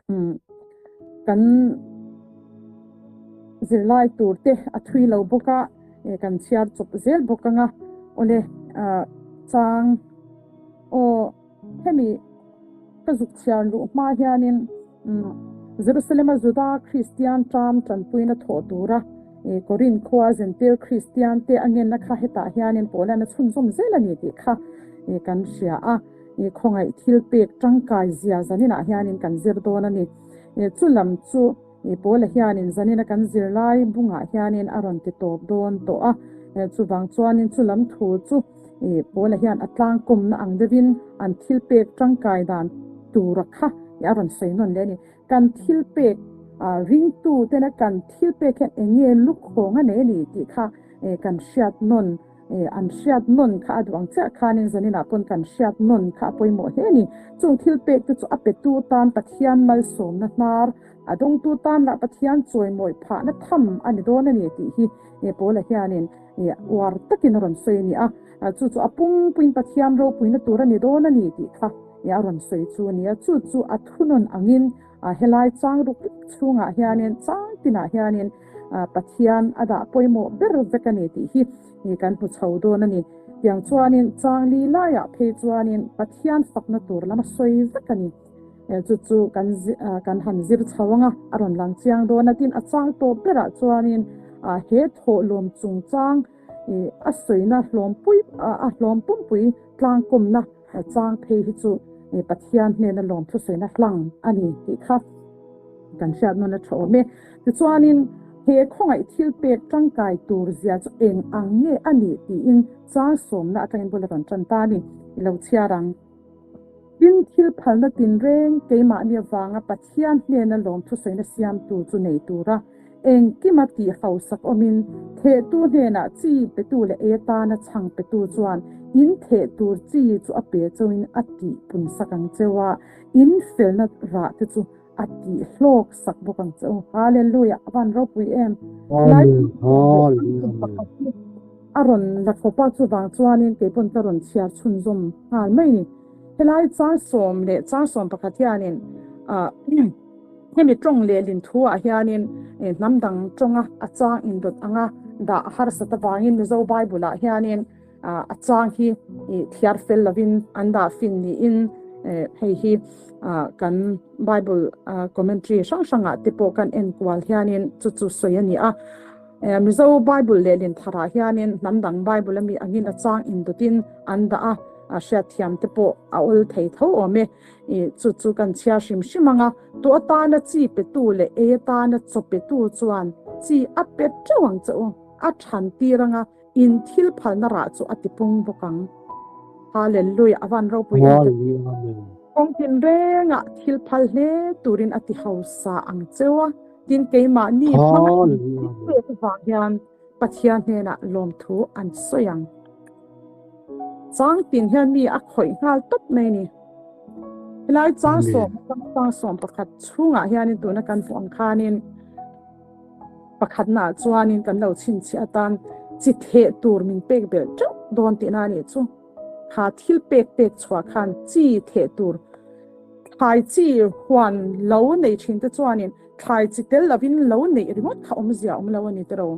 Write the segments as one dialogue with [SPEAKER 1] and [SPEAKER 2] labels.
[SPEAKER 1] Kan zirlai tur te a thui lo bawk a, kan chhiar chawp zel bawk anga awle chang aw hemi ka zuk chhiar luh hma hianin Jerusalem-a Juda Kristian ṭam ṭanpuina thawh tura Korinth khua Zentil Kristian te a ngenna kha hetah hianin Paulan a chhunzawm zel a ni tih kha kan hria a. I khawngaih thil pek tangkai zia zaninah hianin kan zir dawn a ni. Chu lam chu i Paula hianin zanina kan zirlai bungah hianin a rawn ti tawp dawn tawh a. Chuvang chuanin chu lam thu chu i Paula hian a tlangkawmna ang deuhin an thil pek tangkai dan tura kha a rawn sawi nawn leh a ni. Kan thil pek ringtu tena kan thil pek hian eng nge lukhawng a nei a ni tih kha kan hriat nawn An hriat nawn kha a duh ang chiah khanin zaninah pawn kan hriat nawn kha a pawimawh hle a ni. Chung thil pek te chu a petu tan Pathian malsawmna hnar, a dawngtu tan lah Pathian chawimawi phahna tham a ni dawn a ni tih hi Paula hianin uar takin a rawn sawi a ni a. Chu chu a pumpuiin Pathian ropuina tur a ni dawn a ni tih kha a rawn sawi chu a ni a. Chu chu a thunawn angin helai chang ruk chhungah hianin chang tinah hianin Pathian a dah pawimawh ber vek a ni tih hi kan hmu chho dawn a ni. Tiang chuanin changli laiah phei chuanin Pathian fakna tur lam a sawi vek a ni. Chu chu kan kan han zir chho ang a, a rawn lang chiang dawn a. Tin, a chang tawp berah chuanin he thawhlawm chungchang a sawina hlawmpui a hlawm pumpui tlangkawmna chang phei hi chu Pathian hnena lawmthu sawina hlang a ni tih kha kan hriat nawn a tha awm e. Tichuanin he khawngaih thil pek tangkai tur zia chu eng ang nge a nih tiin chang sawmna atangin bul a rawn tan ta a ni. I lo chhiar ang. Tin, thil phalna tinreng keimahni avanga Pathian hnena lawmthu sawina siamtu chu nei tura engkima tih hausak awmin thehtu hnenah chi petu leh ei atana chhang petu chuan in theh tur chi chu a pe chauhin a tih punsak ang cheu a, in felna rah te chu a tih hlawk sak bawk ang che u. Hallelujah! A van ropui em! Lai pakhat hi a rawn la khawp a, chuvang chuanin kei pawn ka rawn chhiar chhunzawm nghal mai ni. Helai chang sawm leh chang sawm pakhat hianin ah hemi tawng lehlin thu ah hianin hnam dang tawnga a chang indawt anga dah a harsat avangin Mizo Bible ah hianin a chang hi thiar fel lovin an dah fin niin hei hi kan Bible commentary hrang hrangah te pawh kan en kual hianin chu chu sawi a ni a. Mizo Bible lehlin tharah hianin hnam dang Bible ami angin a chang indawtin an dah a, hriatthiam te pawh a awl thei tho awm e. Chu chu kan chhiar hrim hrim ang a, tu atana chi petu leh ei atana chaw petu chuan chi a pe teuh ang che u, a than tir ang a, In thil phalna rah chu a ti pung bawk ang. Hallelujah, a van ropui em te. Kawng tin rengah thil phal hle turin a ti hausa ang cheu a, tin keimahni hmanga in thil pek avang hian Pathian hnenah lawmthu an sawi ang. Chang tin hian mi a khawih nghal tawp mai a ni. Helai chang sawm atang chang 11 chhungah hianin tuna kan hmuh ang khanin, Pakhatnaah chuanin kan lo chhinchhiah atan chi theh tur min pek belh teuh dawn tihna a nih chu. Kha thil pek pek chhuah khan chi theh tur thlai chi huan lo nei thin te chuanin thlai chi tel lovin lo neih ringawt kha awmzia awm lo a ni tiraw.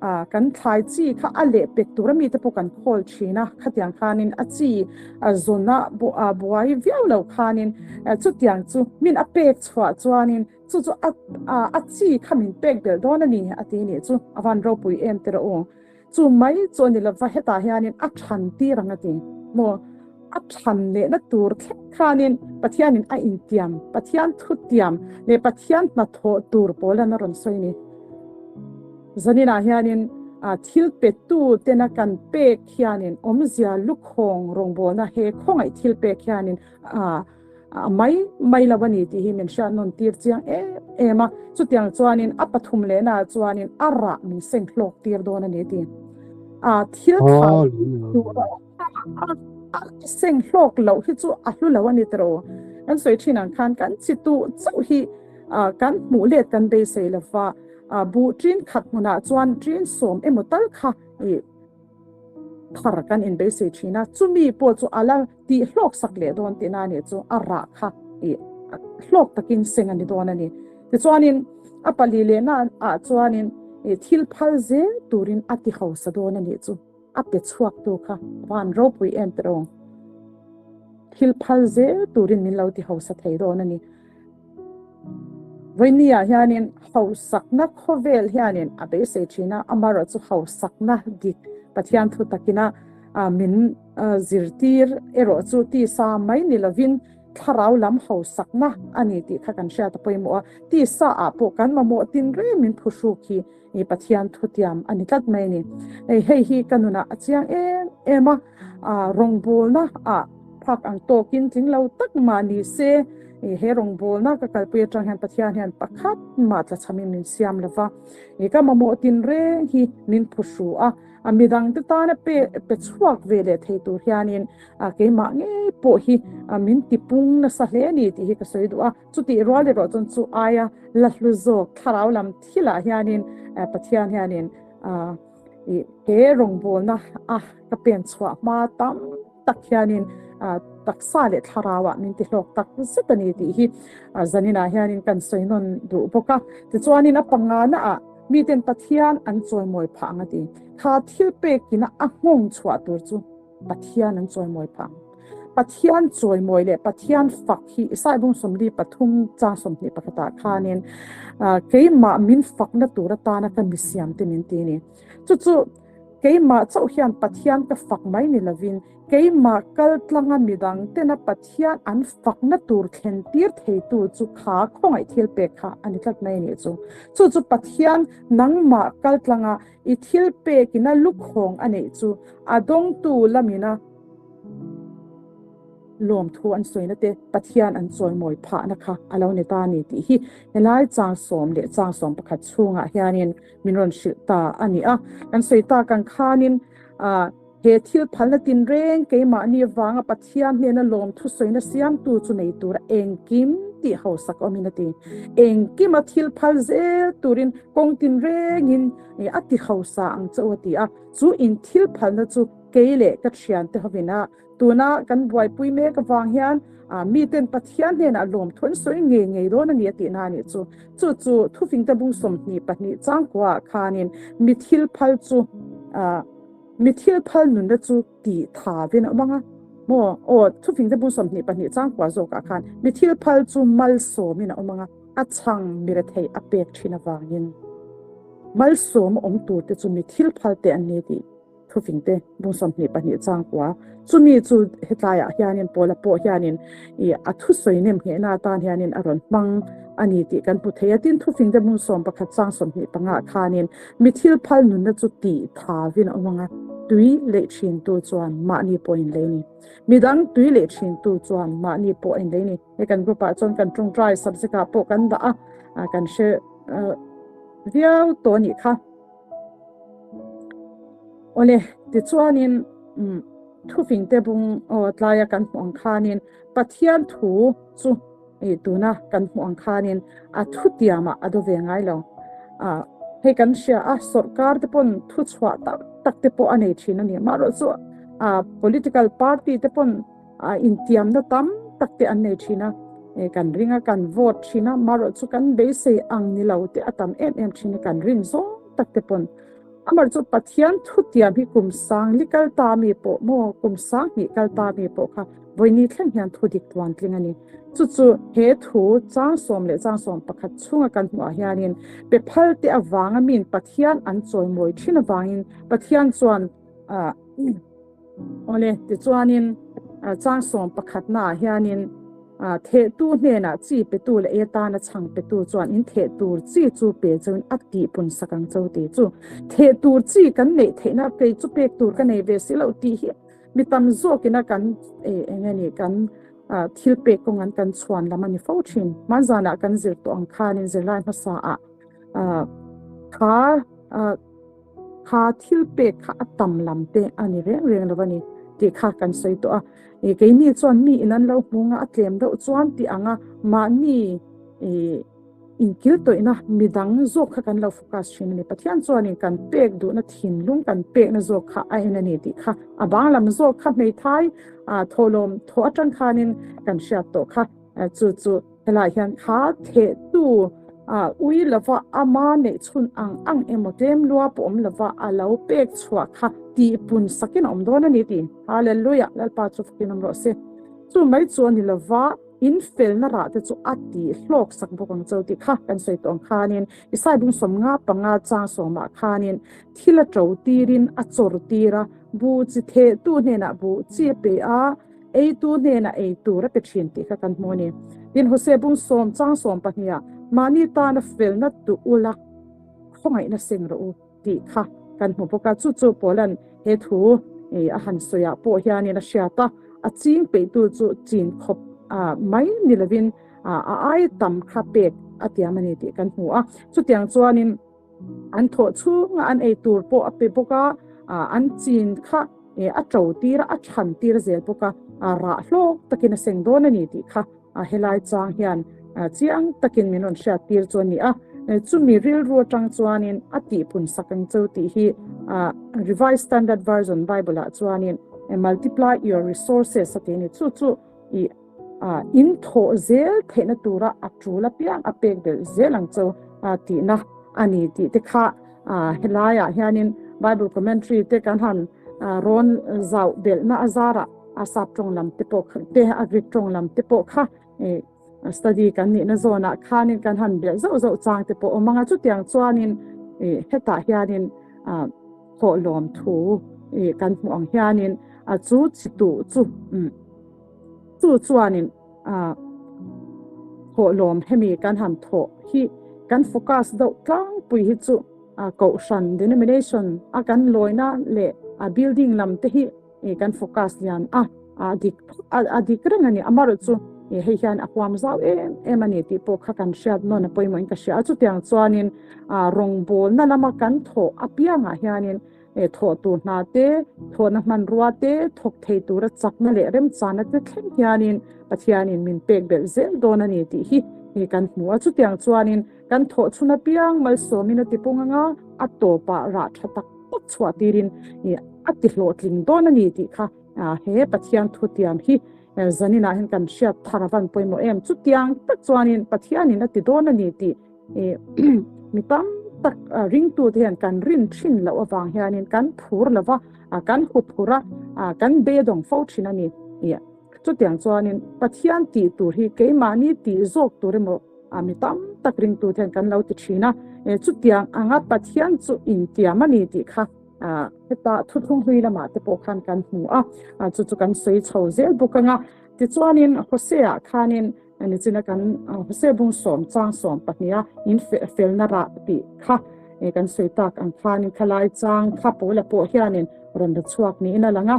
[SPEAKER 1] A kan thlai chi kha a leh pek tur ami te pawh kan khawl thin a, khatiang khanin a chi a zawn a buai viau lo khanin chutiang chu min a pek chhuah chuanin Chu chu a a chi kha min pek belh dawn a ni a ti nih chu a van ropui em te rawh u. Chu mai chu a ni lova hetah hianin a than tir ang a ti maw? A than lehna tur thleng khanin Pathianin a intiam, Pathian thutiam leh Pathian hnathawh tur pawlan a rawn sawi a ni. Zaninah hianin thil petu tena kan pek hianin awmzia lukhawng rawngbawlna he khawngaih thil pek hianin a A mai mai lo a ni tih hi min hriat nawn tir chiang em em a, chutiang chuanin a pathum lehnaah chuanin a rah min seng hlawk tir dawn a ni ti. A thil tha tur a seng hlawk loh hi chu a hlu lo a ni tiraw. Kan sawi thin ang khan kan chi tuh chauh hi kan hmuh let kan beisei lova, buh ṭin khat hmunah chuan ṭin sawm emaw tal kha thar kan inbeisei thin a, chumi pawh chu a la tih hlawk sak leh dawn tihna a nih chu a rah kha i hlawk takin seng a ni dawn a ni. Tichuanin a pali lehna ah chuanin thil phal zel turin a ti hausa dawn a nih chu. A pe chhuaktu kha van ropui em teh rawng. Thil phal zel turin min lo ti hausa thei dawn a ni. Vawinia hianin hausakna khawvel hianin a beisei thin a, amaherawh chu hausakna dik Pathian thu takina min zirtir erawh chu tisa mai ni lovin thlarau lam hausakna a ni tih kha kan hriat a pawimawh a. Tisa ah pawh kan mamawh tinreng min phuhruk hi Pathian thutiam a ni tlat mai a ni. Hei hi ka nunah a chiang em em a, rawngbawlna ah phak ang tawkin tling lo tak mah ni se, he rawngbawlna ka kalpui atang hian Pathian hian pakhat mah tlachhamin min siam lo va, ka mamawh tinreng hi min phuhru a, midangte tana pe pe chhuak ve leh thei tur hianin keimah ngei pawh hi min tipung nasa hle a ni tih hi ka sawi duh a. Chutih rual erawh chuan chu aia la hlu zawk thlarau lam thilah hianin Pathian hianin he rawngbawlna a ka pen chhuah hma tam tak hianin taksa leh thlarauah min ti hlawk tak zet a ni tih hi zaninah hianin kan sawi nawn duh bawk a. Tichuanin a pangana ah miten Pathian an chawimawi phah ang a ti. Kha thil pekina a nghawng chhuah tur chu Pathian an chawimawi phah ang. Pathian chawimawi leh Pathian fak hi Isaiah bung 43 chang 21 ah khanin keimah min fakna tur atana ka misiam te min ti ni. Chu chu keimah chauh hian Pathian ka fak mai ni lovin keimah kal tlanga midang tena Pathian an fakna tur thlen tir theitu chu kha khawngaih thil pek kha a ni tlat mai a nih chu. Chu chu Pathian nangmah kal tlanga I thil pekin a lukhawng a neih chu a dawngtu lamina lawmthu an sawina te Pathian an chawimawi phahna kha a lo ni ta a ni tih hi helai chang sawm leh chang 11 chhungah hianin min rawn hrilh ta a ni a. Kan sawi tak ang khanin he thil phalna tinreng keimahni avanga Pathian hnena lawmthu sawina siamtu chu nei tura engkim tih hausak awmin a ti. Engkima thil phal zel turin kawng tinrengin a ti hausa ang che u a ti a. Chu in thil phalna chu kei leh ka thiante hovin a tuna kan buaipui mek avang hian miten Pathian hnenah lawmthu an sawi ngei ngei dawn a ni a tihna a nih chu. Chu chu thufingte bung 22 changkuaah khanin mi thil phal chu Mi thil phal nunna chu tih tha vin a awm ang a, maw? Aw, thufingte bung 22 chang kua zawkah khan mi thil phal chu malsawmin a awm ang a, a chhang mi rethei a pek thin avangin malsawm a awm turte chu mi thil phal te an ni tih thufingte bung 22 chang kua. Chumi chu hetlaiah hianin Paula pawh hianin i a thusawi nem nghehna atan hianin a rawn hmang a ni tih kan hmu thei a. Tin, thufingte bung 11 chang 25 khanin Mi thil phal nunna chu tih thavin a awm ang a, tui leh thintu chuan mahni pawh a inlei ni. Midang tui leh thintu chuan mahni pawh a inlei ni. He kan group ah chuan kan tawngtai subject ah pawh kan dah a, kan hre viau tawh a nih kha. Awle, tichuanin thufingte bung aw tlaia kan hmuh ang khanin Pathian thu chu I tuna kan hmuh ang khanin a thutiamah a do ve ngai lo. Hei kan hria a, sorkar te pawn thu chhuah tak tak te pawh a nei thin a ni. Amaherawh chu political party te pawn intiamna tam tak te an nei thin a, kan ring a, kan vote thin a, amaherawh chu kan beisei ang ni lo te a tam em em thin a, kan rin zawng tak te pawn. Amaherawh chu Pathian thutiam hi kum sang li kal ta mi pawh maw, kum sang hnih kal ta mi pawh kha Vawiini thleng hian thu dik tuan tling a ni. Chu chu he thu chang sawm leh chang 11 chhunga kan hmuh ah hianin pe phal te avanga min Pathian an chawimawi thin avangin Pathian chuan awle tichuanin chang 11 na ah hianin thehtu hnenah chi petu leh ei atana chhang petu chuan in theh tur chi chu pe chauhin a tihpun sak ang chau tih chu theh tur chi kan neih theihna kei chu pek tur ka nei ve si loh tih hi Mi tam zawkina kan eng nge ni kan thil pek kawng an kan chhuan lam a ni fo thin. Hmanzanah kan zir tawh ang khanin zirlai hmasa ah kha kha thil pek kha a tam lam te a ni reng reng lo a ni tih kha kan sawi tawh a. Keini chuan mi in an lo hmu nga a tlem deuh chuan tih anga mahni Inkiltawihna midang zawk kha kan lo focus thin a ni. Pathian chuanin kan pek duhna thinlung kan pekna zawk kha a en a ni tih kha a bang lam zawk kha hmeithai thawhlawm thawh atang khanin kan hriat tawh kha chu chu Helaiah hian kha thehtu ui lova ama neih chhun ang ang emaw tlem lua pawh awm lova a lo pek chhuah kha tihpun sakin a awm dawn a ni ti. Hallelujah! Lalpa chu fakin awm rawh se. Chu mai chu a ni lova, in felna rah te chu a tih hlawk sak bawk ang cho tih kha kan sawi tawh ang khanin Isai bung 55 chang sawmah khanin thil a to tirin a chawr tir a, buh chi thehtu hnenah buh chi a pe a, Eitu hnenah ei tur a pe thin tih kha kan hmu a ni. Tin, Hosea bung sawm chang sawm pahniha mahni tana felna duh ula khawngaihna seng rawh u tih kha kan hmu bawk a. Chu chu Paula'n he thu a han sawiah pawh hianin a hriat a, a ching peihtu chu chin khawp mai ni lovin a ai tam kha pek a tiam a ni tih kan hmu a. Chutiang chuanin An thawh chhunga an ei tur pawh a pe bawk a, an chin kha a to tir a, a than tir zel bawk a, rah hlawk takin a seng dawn a ni tih kha helai chang hian chiang takin min rawn hriat tir chu a ni a. Chumi rilru atang chuanin a tihpun sak ang cheu tih hi Revised Standard Version Bible ah chuanin multiply your resources a ti a ni. Chu chu I in thawh zel theihna tura a tul apiang a pek belh zel ang chu tihna a ni tih te kha helaiah hianin Bible commentary te kan han rawn zauh belhna a zarah a sap tawng lam te pawh te a Greek tawng lam te pawh kha study kan nihna zawnah khanin kan han belh zauh zauh chang te pawh awm ang a, chutiang chuanin hetah hianin thawhlawm thu kan hmuh ang hianin a chu chi tuh chu chu chuanin thawhlawm hemi kan han thawh hi kan focus deuh tlangpui hi chu kohhran denomination a kan lawina leh a building lam te hi kan focus lian a a dik a dik reng a ni amarawh chu hei hian a huam zau em em a ni tih pawh kha kan hriat nawn a pawimawhin ka hria a chutiang chuanin rawngbawlna lama kan thawh apiangah hianin thawh tur hna te thawhna hmanrua te thawk thei tura chakna leh remchana te thleng hianin Pathianin min pek belh zel dawn a ni tih hi kan hmu a chutiang chuanin kan thawh chhun apiang malsawmin a tipung anga a tawpah rah tha tak tak chhuah tirin a ti hlawhtling dawn a ni tih kha he Pathian thutiam hi zaninah hian kan hriat thar a van pawimawh em. Chutiang tak chuanin Pathianin a ti dawn a ni tih mi tam tak ringtute hian kan rin thin loh avang hianin kan phur lo va, kan huphur a, kan beidawng fo thin a ni. Chutiang chuanin Pathian tih tur hi keimahni tih zawk tur emaw mi tam tak ringtute hian kan lo ti thin a, chutiang anga Pathian chu intiam a ni tih kha heta thuthlung hlui lamah te pawh khan kan hmu a, chu chu kan sawi chho zel bawk ang a. Tichuanin Hosea khanin nichina kan Hosea bung sawm chang sawm pahniha in felna rah tih kha kan sawi tak ang khanin khalai chang kha Paula pawh hianin rawn la chhuak niin a lang a.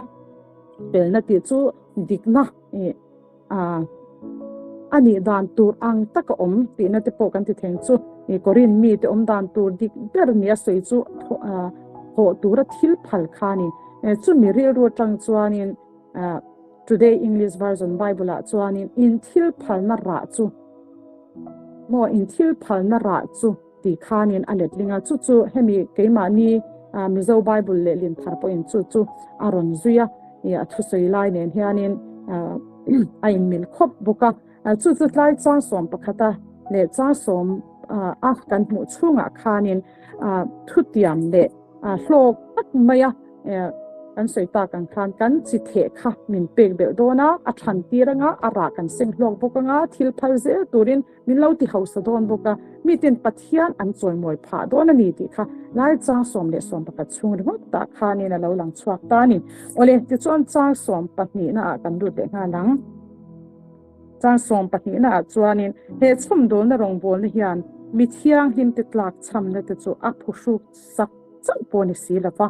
[SPEAKER 1] Felna tih chu dikna a nih dan tur ang taka awm tihna te pawh kan ti theng chu Korin mite awm dan tur dik ber nia sawi chu thawh tura thil phal kha a ni. Chumi rilru atang chuanin Today English Version Bible ah chuanin in thil phalna rah chu maw in thil phalna rah chu tih khanin a letling a, chu chu hemi keimahni Mizo Bible lehlin thar pawhin chu chu a rawn zui a, a thusawi lai nen hianin a inmil khawp bawk a, chu chu tlai chang 11 a leh chang sawm a kan hmuh chhungah khanin thutiam leh hlawk tak mai a kan sawi tak ang khan kan chi theh kha min pek belh dawn a, a than tir anga a rah kan seng hlawk bawk anga thil phal zel turin Min lo ti hausa dawn bawk a, miten Pathian an chawimawi phah dawn a ni tih kha lai chang sawm leh 11 chhung ringawt tah khanin a lo lang chhuak ta a ni. Awle, tichuan chang 12 ah kan lut leh nghal ang. Chang 12 ah chuanin he chhawmdawlna rawngbawlna hian mi thianghlimte tlak chhamna te chu a phuhruk sak chauh pawh ni si lo va,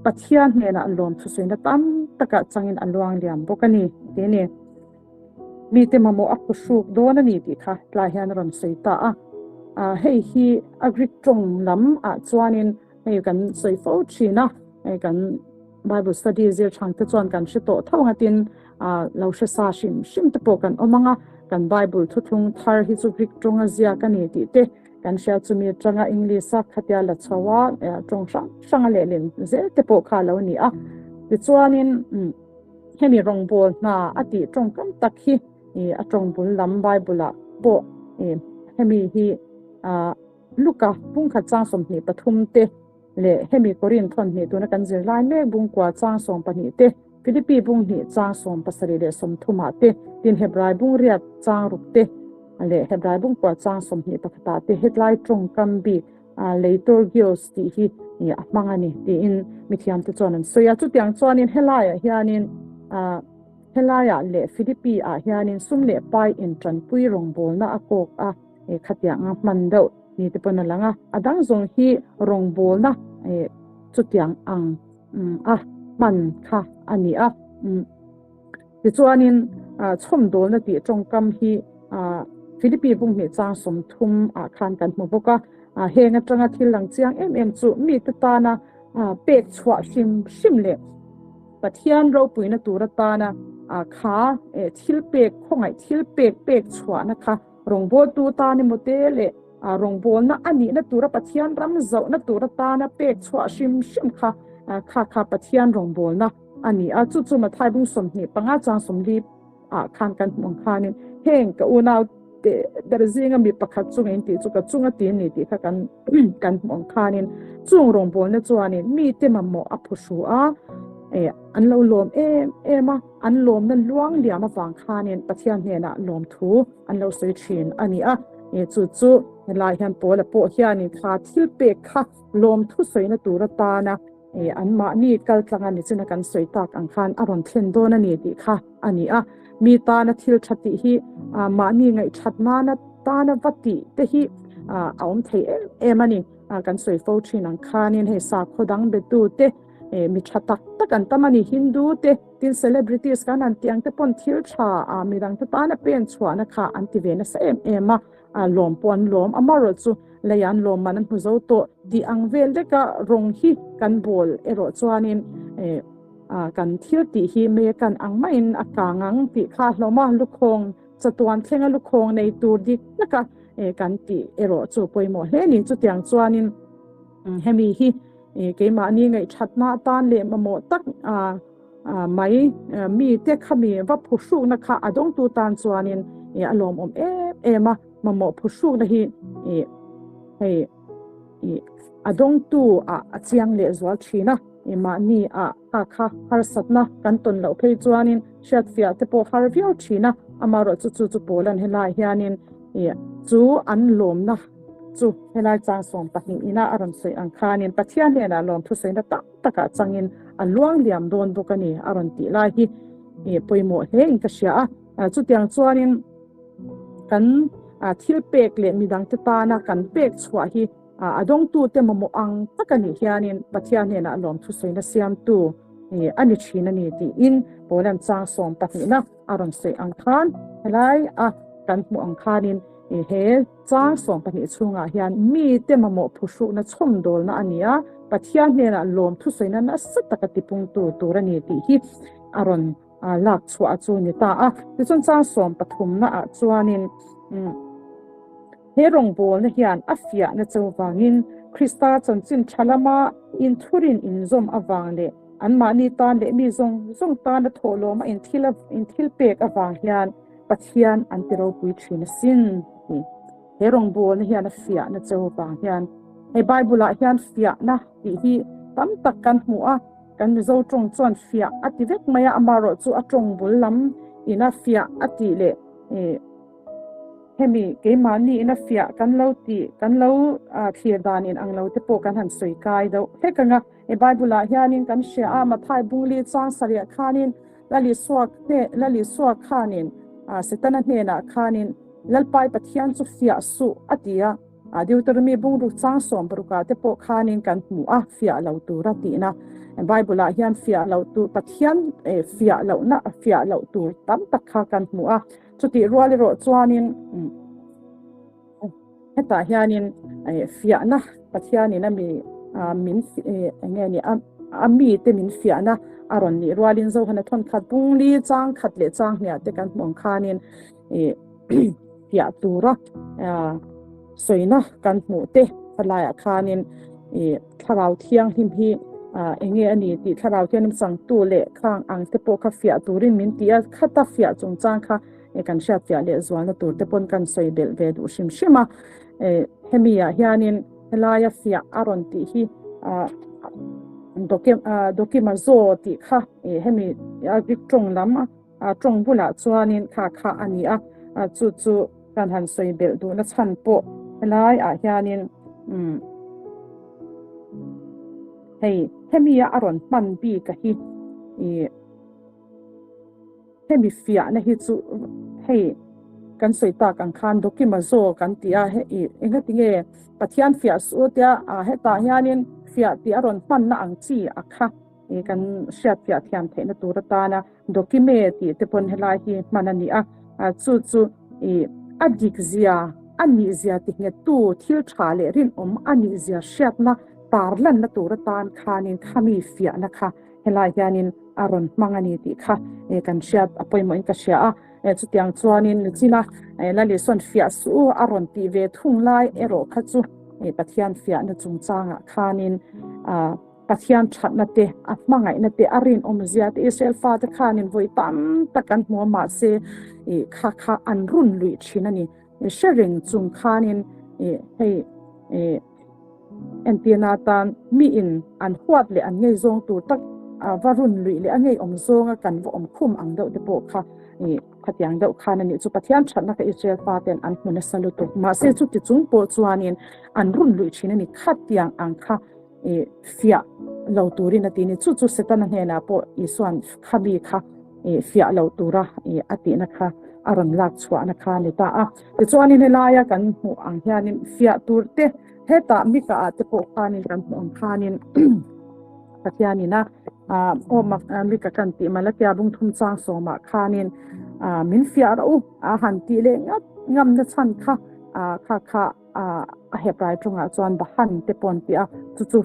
[SPEAKER 1] Pathian hnenah lawmthusawiina tam takah changin a luang liam bawk a ni, ti a ni. Mite mamawh a phuhruk dawn a ni tih kha tlai hian a rawn sawi ta a. Hei hi a Greek tawng lam ah chuanin hei kan sawi fo thin a, hei kan Bible study zir chhang te chuan kan hre tawh tho ang a tin lo hre sa hrim hrim te pawh kan awm ang a, kan Bible thuthlung thar hi chu Greek tawng a ziak a ni tih te kan hria chumi atanga English a khatia la chho a tawng hrang hrang a lehlin zel te pawh kha a lo ni a. Tichuanin Hemi rawngbâwl hna a tih tawngkam tak hi a tawng bul lam Bible-ah pawh hemi hi Luka bungkhat chang 23 te leh hemi Korinth thawnhnih tuna kan zir lai mek bungkua chang 12 te, Philippi bung hnih chang 70 leh 30 ah te, tin Hebrai bung riat chang ruk te leh Hebrai bungkua chang 21 ah te hetlai tawngkam bik Leiturgios tih hi a hmang a ni tiin mithiamte chuan an sawi a. Chutiang chuanin helaiah hianin helaiah leh Philippi ah hianin sum leh pai intanpui rawngbawlna a kawk a, khatiang a hman deuh ni te pawn a lang a. A dang zawng hi rawngbawlna chutiang ang a hman kha a ni a. Tichuanin chhawmdawlna tih tawngkam hi Philippi bunghnih chang 30 ah khan kan hmu bawk a. Heng atanga thil lang chiang em em chu mite tana pek chhuah hrim hrim leh Pathian ropuina tur atana kha thil pek khawngaih thil pek pek chhuahna kha rawngbawltu tan emaw te leh rawngbawlna a nihna tura Pathian ram zauhna tur atana pek chhuah hrim hrim kha kha kha Pathian rawngbawlna a ni a. Chu chu Mathai bung 25 chang 40 ah khan kan hmuh ang khanin heng ka unau te ber zinga mi pakhat chunga in tih chu ka chunga ti ni tih kha kan kan hmuh ang khanin chung rawngbawlna chuanin mi te mamawh a phuhru a, an lo lawm em em a, an lawmna luang liam avang khanin Pathian hnenah lawmthu an lo sawi thin a ni a. Chu chu helai hian Paula pawh hianin kha thil pek kha lawmthu sawina tur atana an mahni kal tlanga nichina kan sawi tak ang khan a rawn thlen dawn a ni tih kha a ni a. Mi tana thil tha tih hi mahni ngaihthat nana tana va tih te hi a awm thei em em a ni. Kan sawi fo thin ang khanin hei sakhaw dang betu te mi tha tak tak an tam a ni. Hindu te tin celebrities kan han tih ang te pawn thil tha midang te tana pen chhuahna kha an ti ve nasa em em a. Lawm pawh an lawm, amaherawh chu lei an lawm man an hmu zo tawh tih ang vel veka rawng hi kan bawl erawh chuanin kan thil tih hi mei kan ang maiin a kang ang tih kha hlawm a, lukhawng chatuan thlenga lukhawng nei tur dik taka kan tih erawh chu pawimawh hle ni. Chutiang chuanin hemi hi keimahni ngaihthatna atan leh mamawh tak mai mi te khami va phuhrukna kha a dawngtu tan chuanin a lawmawm em em a, mamawh phuhrukna hi hei a dawngtu ah a chiang leh zual thin a, mahni ah kha kha harsatna kan tawn loh phei chuanin hriatfiah te pawh har viau thin a, amaherawh chu chu chu Paula'n helai hianin chu an lawmna chu helai chang 12 ina a rawn sawi ang khanin Pathian hnenah lawm thusawina tam takah changin a luang liam dawn bawk a ni a rawn tih lai hi pawimawh hle in ka hria a. Chutiang chuanin kan thil pek leh midangte tana kan pek chhuah hi a dawngtute mamawh ang tak a nih hianin Pathian hnenah lawm thusawina siamtu a ni thin a ni tiin Paula'n chang 12 na a rawn sawi ang khan helai a kan hmuh ang khanin he chang 12 chhungah hian mite mamawh phuhrukna chhawmdawlna a ni a, Pathian hnenah lawm thusawina nasa taka tipungtu tur a ni tih hi a rawn lak chhuah chu ni ta a. Tichuan chang 13 na ah chuanin he rawngbawlna hian a fiahna cho vangin Krista chanchin tha lama inthurin inzawm avang leh an mahni tan leh mi zawng zawng tana thawhlawma inthil pek avang hian Pathian an ti ropui thin asin ti. He rawngbawlna hian a fiahna cho vang hian hei Bible ah hian fiahna tih hi tam tak kan hmu a, kan Mizo tawng chuan fiah a ti vek mai a, amaherawh chu a tawng bul lam ina fiah a tih leh hemi keimahni ina fiah kan lo tih kan lo thlir dan in ang lo te pawh kan han sawi kai deuh hlek ang a. He Bible ah hianin kan hria a, Mathai bungli chang sarih khanin Lali Suak khanin Setana hnenah khanin Lalpai Pathian chu fiah suh a ti a, Deuteronomy bungruk chang 60 ah te pawh khanin kan hmu a, fiah lo tura tihna. Bible ah hian fiah lo tur Pathian fiah lohna fiah loh tur tam tak kha kan hmu a, chutih rual erawh chuanin hetah hianin fiahna Pathianin a mi min enge ni a mi te min fiahna a rawn nih rualin Zohana thawn khat bungli chang khat leh chang hniah te kan hmuh ang khanin fiah tura sawina kan hmuh te helaiah khanin thlarau thianghlim hi enge a ni tih thlarau thianghlim changtu leh khang ang te pawh kha fiah turin min ti a, khata fiah chungchang kha. Kan hriatfiah leh zualna tur te pawn kan sawi belh ve duh hrim hrim a. Hemi ah hianin helaia fiah a rawn tih hi Dokimazo tih kha hemi a Greek tawng lam a tawng bulah chuanin kha kha a ni a, chu chu kan han sawi belh duhna chhan pawh helai ah hianin hei hemi a rawn hman bik a hi Hemi fiahna hi chu hei kan sawi tak ang khan Dokimazo kan ti a, hei engati nge Pathian fiah suh tia hetah hianin fiah tih a rawn hmanna ang chi a kha kan hriat fiah thiam theihna tur atana Dokime tih te pawn helai hi hman a ni a, chu chu a dik zia a nih zia ti nghettu thil tha leh rinawm a nih zia hriatna tarlanna tur atan khanin khami fiahna kha Helai hianin a rawn hmang a ni tih kha kan hriat a pawimawhin ka hria a. Chutiang chuanin Lucina Lalisawn fiah suh u a rawn tih ve thung lai erawh kha chu Pathian fiahna chungchangah khanin Pathian thatna te, a hmangaihna te, a rinawmzia te Israel fate khanin vawi tam tak an hmu a, mahse kha kha an run luih thin a ni. Hre reng chung khanin hei Entirna atan miin an huat leh an ngei zawng tur tak va run luih leh a ngei awm zawnga kan va awm khum ang deuh te pawh kha khatiang deuh khan a nih chu. Pathian thatna kha Israel faten an hmu nasa lutuk. Mahse chuti chung pawh chuanin an run luih thin a ni. Khatiang ang kha fiah lo turin a ti a ni. Chu chu Setana hnenah pawh Isua'n khami kha fiah lo tura a tihna kha a rawn lak chhuahna kha a ni ta a. Tichuanin helaia kan hmuh ang hianin fiah tur te hetah Mika ah te pawh khanin kan hmuh ang khanin Pathianin a aw Mika kan tih Malakia bung thum chang sawmah khanin min fiah rawh u a han tih leh ngat ngamna chhan kha kha kha a Hebrai tawngah chuan Bahan te pawh an ti a, chu chu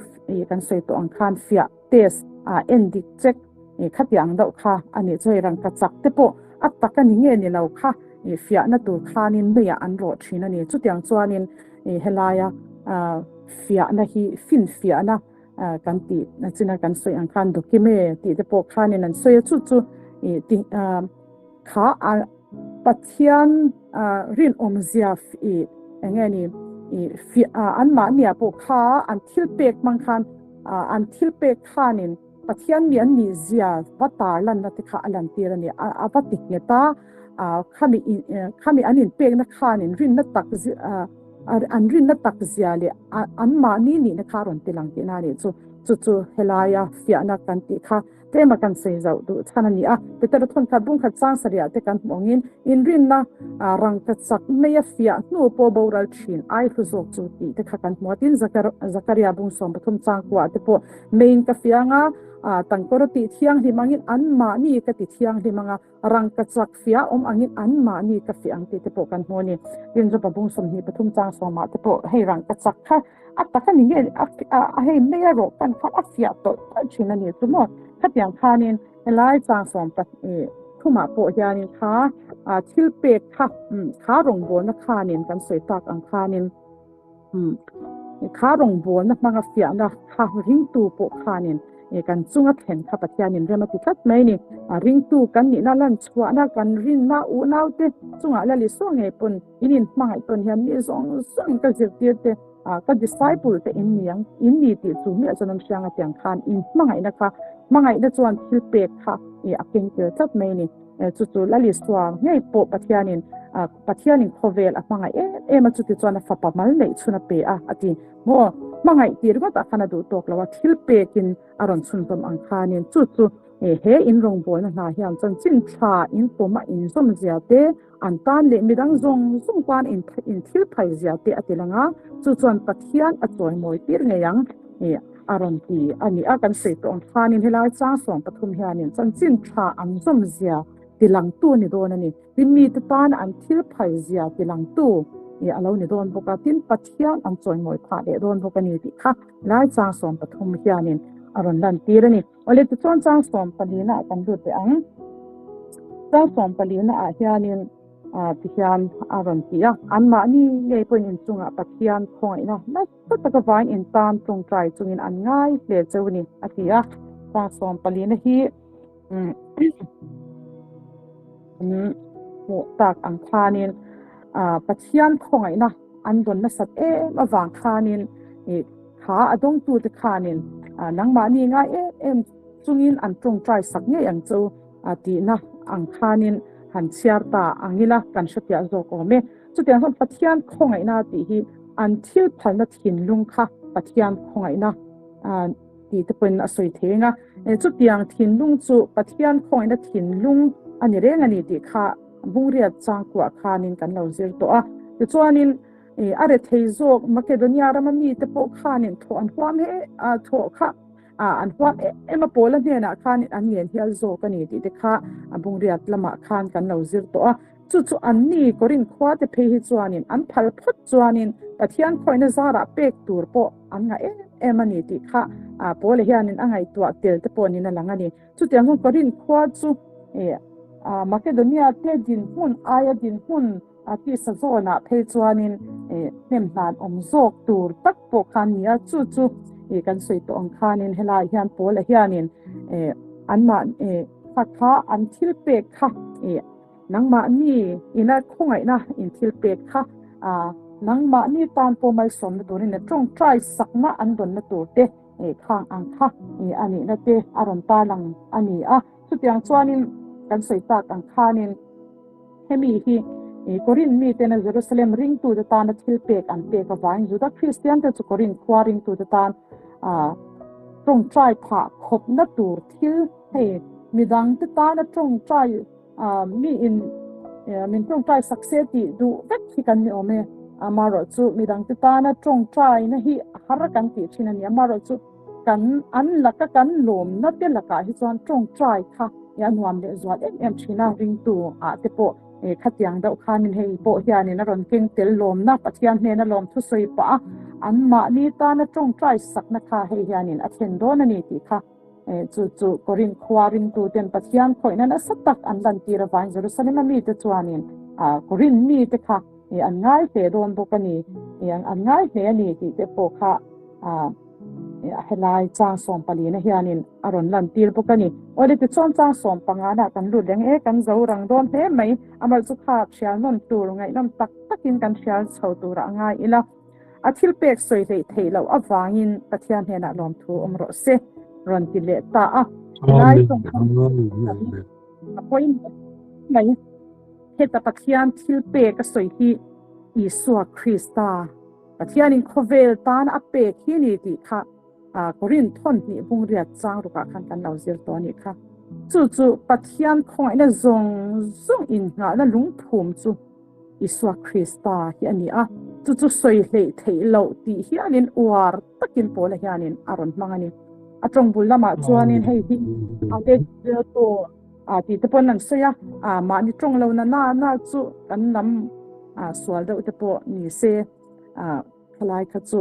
[SPEAKER 1] kan sawi tawh ang khan fiah test en dik check khatiang deuh kha a nih chu hei rangkachak te pawh a tak a ni nge ni lo kha fiahna tur khanin meiah an rawh thin a ni. Chutiang chuanin helaia fiahna hi finfiahna kan tih china kan sawi ang khan dokime tih te pawh khanin an sawi a, chu chu kha a Pathian rinawmzia eng nge ni anmahniah pawh kha an thil pek hmang khan an thil pek khanin Pathian mi an nih zia va tar lanna te kha a lantir a ni. A va ti nghet a, khami khami an inpekna khanin rinna tak an rinna tak zia leh anmahni nihna kha a rawn ti lang tihna a nih chu. Chu chu helaia fiahna kan tih kha tlema kan sawi zauh duh chhan a ni a. Petera thawnkhat bungkhat chang sarihah te kan hmuh angin inrinna rangka chak maia fiah hnu pawh boral thin ai hlu zawk chu tih te kha kan hmu a. Tin, Zakaria bung 13 chang kuah te pawh Main ka fiang a, tangkawr a tih thianghlim angin anmahni ka ti thianghlim ang a, rangka chak fiah awm angin anmahni ka fiah ang tih te pawh kan hmu a ni. Tin, Jopa bung 23 chang sawmah te pawh hei rangka chak kha a tak a ni nge a hei mai a rawh pan kha a fiah tawlh tawlh thin a ni chu maw. Khatiang khanin helai chang sawm thumah pawh hianin kha thil pek kha kha rawngbawlna khanin kan sawi tak ang khanin, Kha rawngbawlna hmanga fiahna kha ringtu pawh khanin kan chunga thlen kha Pathianin rem a ti tlat mai a ni. Ringtu kan nihna lan chhuahna kan rinna unaute chungah la Isua ngei pawn in inhmangaih tawn hian mi zawng zawngin ka zirtir te, ka disciple te in ni ang, in ni tih chu miah chuan an hriang a tiang khan inhmangaihna kha hmangaihna chuan thil pek kha a keng tel tlat mai a ni. Chu chu Lal Isua ngei pawh Pathianin Pathianin khawvel a hmangaih em em a, chuti chuan a fapa mal neih chhun a pe a, a ti. Maw? Hmangaih tih ringawtah khan a duh tawk lo a, thil pekin a rawn chhunzawm ang khanin chu chu he in rawngbawlna hna hian chanchin tha in pawm a inzawm zia te, an tan leh midang zawng zawng tan in thil phal zia te a ti lang a, chu chuan Pathian a chawimawi tir ngei ang a rawn ti a ni a. Kan sawi tawh ang khanin helai chang 13 hianin chanchin tha an zawm zia tilangtu a ni dawn a ni. Tin, mite tana an thil phal zia tilangtu ih a lo ni dawn bawk a, tin, Pathian an chawimawi phah leh dawn bawk a ni tih kha lai chang 13 hianin a rawn lantir a ni. Awle, tichuan chang sawmpalina ah kan lut leh ang. Chang sawmpalina ah hianin tihian a rawn ti a, anmahni ngei pawhin inchungah Pathian khawngaihna nasa taka vain in tan tawngtai chungin an ngai hle cheu a ni, a ti a. Chang sawmpalina hi. hmuh tak ang khanin Pathian khawngaihna an dawn nasat em avang khanin kha a dawngtute khanin nangmahni ngai em em chungin an tawngtai sak ngei ang chu tihna ang khanin han chhiar ta ang ila kan hrepiah zawk awm e. Chutiang chuan Pathian khawngaihna tih hi an thil phalna thinlung kha Pathian khawngaihna tih te pawhin a sawi thei ang a. Chutiang thinlung chu Pathian khawngaihna thinlung a ni reng a ni tih kha Bungriat changkuah khanin kan lo zir tawh a. Tichuanin a rethei zawk Makedonia rama mite pawh khanin thawh an huam he thawh kha an huam em em a, Paula hnenah khanin an ngen hial zawk a ni tih te kha Bungriat lamah khan kan lo zir tawh a. Chu chu anni Korinth khua te phei hi chuanin an phal phawt chuanin Pathian khawihna zarah pek tur pawh an ngah em em a ni tih kha Paula hianin a ngaihtuah tel te pawh niin a lang a ni. Chutiang chuan Korinth khua chu Makedonia te dinhmun aia dinhmun tisa zawnah phei chuanin hnem hnan awm zawk tur tak pawh kha a ni a. Chu chu kan sawi tawh ang khanin helaiah hian Paula hianin anmah kha kha an thil pek kha Nangmahni ina khawngaihna in thil pek kha nangmahni tan pawh malsawmna turin leh tawngtai sakna an dawnna tur te khang ang kha a nihna te a rawn tarlang a ni a. Chutiang chuanin kan sawi tak ang khanin hemi hi Korinth mitena Jerusalem ringtute tana thil pek an pek avangin Juda Kristiante chu Korinth khua ringtute tan tawngtai phah khawpna tur thil hei midangte tana tawngtai Mi in min tawngtai sak se tih duh vek hi kan ni awm e. Amaherawh chu midangte tana tawngtaina hi a har kan tih thin a ni. Amaherawh chu kan an laka kan lawmna te lakah hi chuan tawngtai kha a nuam leh zual em em thin a. Ringtu ah te pawh khatiang deuh khanin hei pawh hianin a rawn keng tel lawmna Pathian hnena lawm thusawi pah a, anmahni tana tawngtai sakna kha hei hianin a thlen dawn a ni tih kha Chu chu Korinth khua ringtuten Pathian khawihna nasa tak an lantir avangin Jerusalem-a mite chuanin Korinth mite kha an ngai hle dawn bawk a ni, an ngai hle a ni tih te pawh kha helai chang sawmpalina hianin a rawn lantir bawk a ni. Awle tichuan chang sawmpangana kan lut reng e, kan zo rang dawn hle mai. Amah chu kha hrial nawm tur ngaihnawm tak takin kan hrial chho turah a ngai ila. A thil pek sawi hleih theih loh avangin Pathian hnenah lawmthu awm rawh se, rawn ti leh ta a. Helai tawngkam a pawimawh mai. Heta Pathian thil pek a sawi hi Isua Krista, Pathianin khawvel tan a pek hi a ni tih kha Korinth thawnhnih bungriat chang rukah khan kan lo zir tawh a nih kha. Chu chu Pathian khawngaihna zawng zawng innghahna lungphum chu Isua Krista hi a ni a, chu chu sawi hleih theih loh tih hianin uar takin Paula hianin a rawn hmang a ni. A tawng bul lamah chuanin hei hi a te a tih te pawn an sawi a, a mahni tawng lo na na na chu kan lam sual deuh te pawh ni se a Khalai kha chu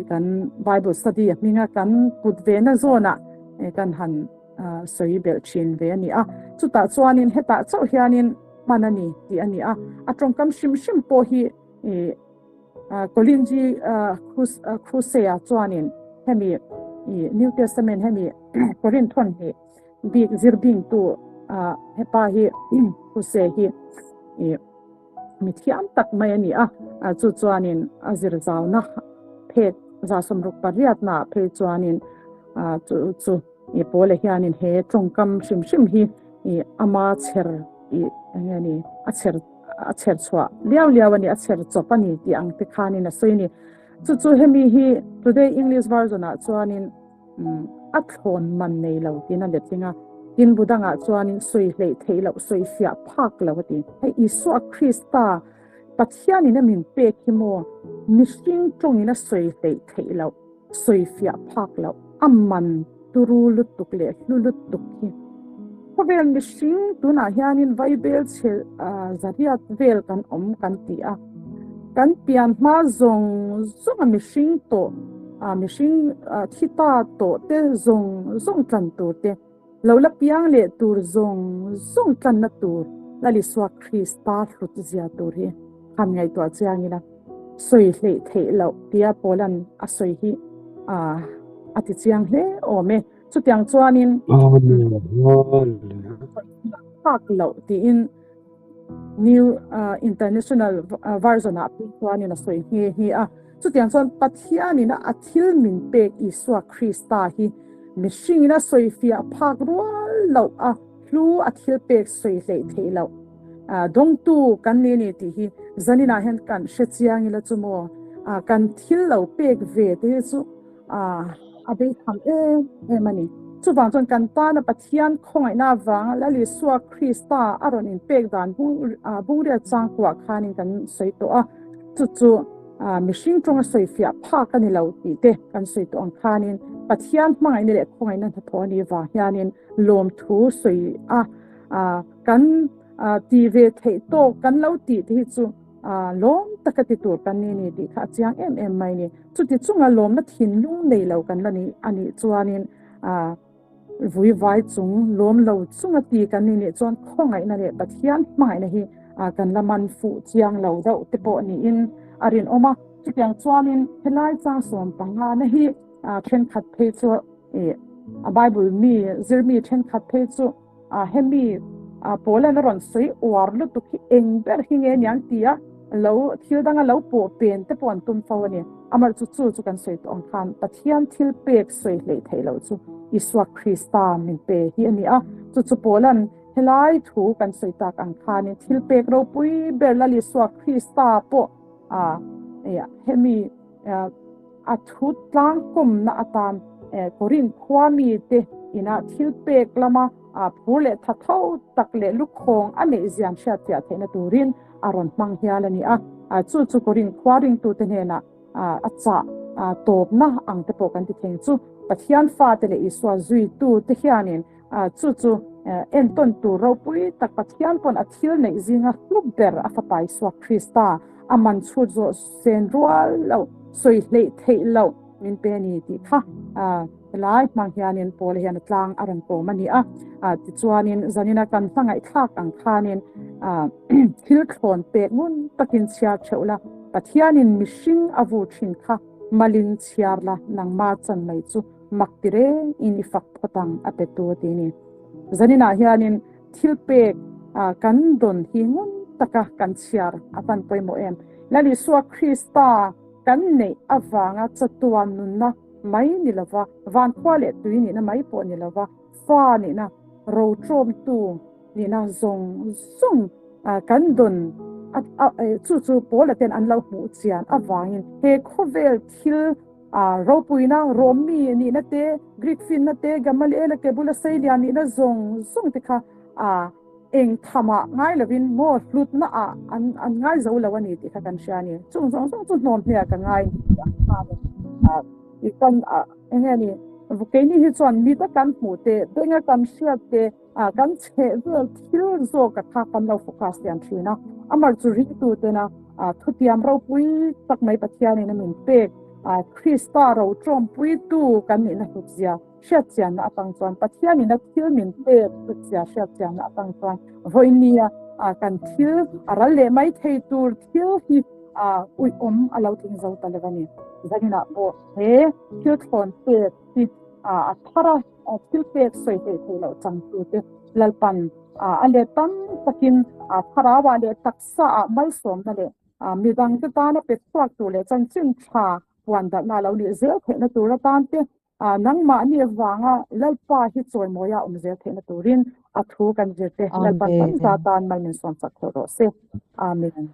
[SPEAKER 1] kan Bible study a hminga kan put ve na zawnah kan han sawi belh thin ve a ni a. Chutah chuanin hetah chauh hianin hman a ni tih a ni a. A tawngkam hrim hrim pawh hi Colin G. Kruse-a chuanin hemi New Testament hemi Korinth thawn hi bik zir bingtu hepa hi Kruse hi Mi thiam tak mai a ni a, chu chuanin a zir zauna phek 68 ah phei chuanin chu chu i Paula hianin he tawngkam hrim hrim hi i ama chher i enge ni a chher a chher chhuah liau liau a ni a chher chawp a ni tih ang te khanin a sawi a ni. Chu chu hemi hi Today English Version ah chuanin A thlawn man nei lo tiin a letling a, tin bu dangah chuanin sawi hleih theih loh, sawi fiah phak lo a ti. Hei Isua Krista, Pathianin a min pek hi maw mihring tawngin a sawi hleih theih loh, sawi fiah phak loh, a man turu lutuk leh hlu lutuk hi. Khawvel mihring tunah hianin vaibel chhe zariat vel kan awm kan ti a, kan pian hma zawng zawnga mihring tawh mihring thi ta tawh te zawng zawng tlan tur te, lo la piang leh tur zawng zawng tlanna tur Lal Isua Krista hlut zia tur hi han ngaihtuah chiang ila sawi hleih theih loh tia Paula'n a sawi hi a ti chiang hle awm e. Chutiang chuanin phak loh tiin New International Version-ah phei chuanin a sawi nghe nghe a. Chutiang chuan Pathianin a thil min pek Isua Krista hi mihringin a sawifiah phak rual loh a hlu a thil pek sawi hleih theih loh dawngtu kan ni a ni tih hi zaninah hian kan hre chiang ila chu maw kan thil lo pek ve te hi chu a beitham em em a ni. Chuvang chuan kan tana Pathian khawngaihna avanga Lal Isua Krista a rawn inpek dan bungriat changkuah khanin kan sawi tawh a, chu chu mihring tawnga sawifiah phak a ni lo tih te kan sawi tawh ang khanin Pathian hmangaihna leh khawngaihna hnathawh a nih vang hianin lawmthu sawi a kan tih ve theih tawk kan lo tih te hi chu lawm taka ti tur kan ni ni tih kha a chiang em em mai ni. Chuti chunga lawmna thinlung nei lo kan la nih a nih chuanin vui vai chung lawm lo chunga ti kan ni nih chuan khawngaihna leh Pathian hmangaihna hi kan la man fuh chiang lo deuh te pawh niin a rinawm a. Chutiang chuanin helai chang 15 na hi thenkhat phei chu a Bible mi zirmi thenkhat phei chu Hemi Paula'n a rawn sawi uar lutuk hi eng ber hi nge niang tia lo thil danga lo pawh pen te pawh an tum fo a ni. Amar chu chu chu kan sawi tawh ang khan Pathian thil pek sawi hleih theih loh chu Isua Krista min pe hi a ni a. Chu chu Paula'n helai thu kan sawi tak ang khanin thil pek ropui ber Lal Isua Krista pawh hemi A thu tlangkawmna atan Korinth khua mite ina thil pek lama phur leh tha tho tak leh lukhawng a neih zian hriatfiah theihna turin a rawn hmang hial a ni a. Chu chu Korinth khua ringtute hnenah a chah tawpna ang te pawh kan ti thei chu. Pathian fate leh Isua zuitute hianin chu chu entawn tur ropui tak Pathian pawn a thil neih zinga hlu ber a fapa Isua Krista a man chhut zawh sen rual loh, sawi hleih theih loh min pe a ni tih kha helai hmang hianin Paula hian a tlang a rawn kawm a ni a. Tichuanin zanina kan hmangaihthlak ang khanin thil thlawn pek ngun takin chhiar theuh la, Pathianin mihring a vu thin kha malin chhiar la, nangma chan mai chu mak ti rengin i fak phawt ang a petu a ti a ni. Zaninah hianin Thil pek kan dawn hi ngun taka kan chhiar a van pawimawh em? Lal Isua Krista kan neih avanga chatuan nunna mai ni lova, vankhua leh tui nihna mai pawh ni lova, fa nihna, roṭawmtu nihna zawng zawng kan dawn chu chu Paula ten an lo hmuh chian avangin he khawvel thil A ropuina, Rom mi nihna te, Greek finna te, Gamaliela ke bula seilian nihna zawng zawng te kha a eng thamah ngai lovin maw hlutna ah an an ngai zo lo a ni tih kha kan hria a ni. Chung zawng zawng chu hnawm hmel ka ngai a i kan a eng nge ni keini hi chuan mit a kan hmuh te, beng a kan hriat te, a kan chheh vel thil zawk a kha kan lo focus lian thin a, amar chu ringtu tena a thutiam ropui tak mai Pathianin a min pek a Krista ro tawmpuitu kan nihna hlutzia hriatchianna atang chuan Pathianin a thil min pek hlutzia hriatchianna atang chuan vawinia a kan thil a ral leh mai thei tur thil hi a uiawm a lo tling zo ta lo a ni. Zaninah pawh he thil thlawn pek hi a thar a. Thil pek sawi theih theih loh changtute Lalpan a let tam takin thlarauah leh taksaah malsawmna leh midangte tana pe chhuak tur leh chanchin tha puan darhna a lo nih zel theihna tur atan te nangmahni avanga Lalpa hi chawimawia awm zel theihna turin a thu kan zir te Lalpan tam za tan mal min sawm chak theuh rawh se. Amen.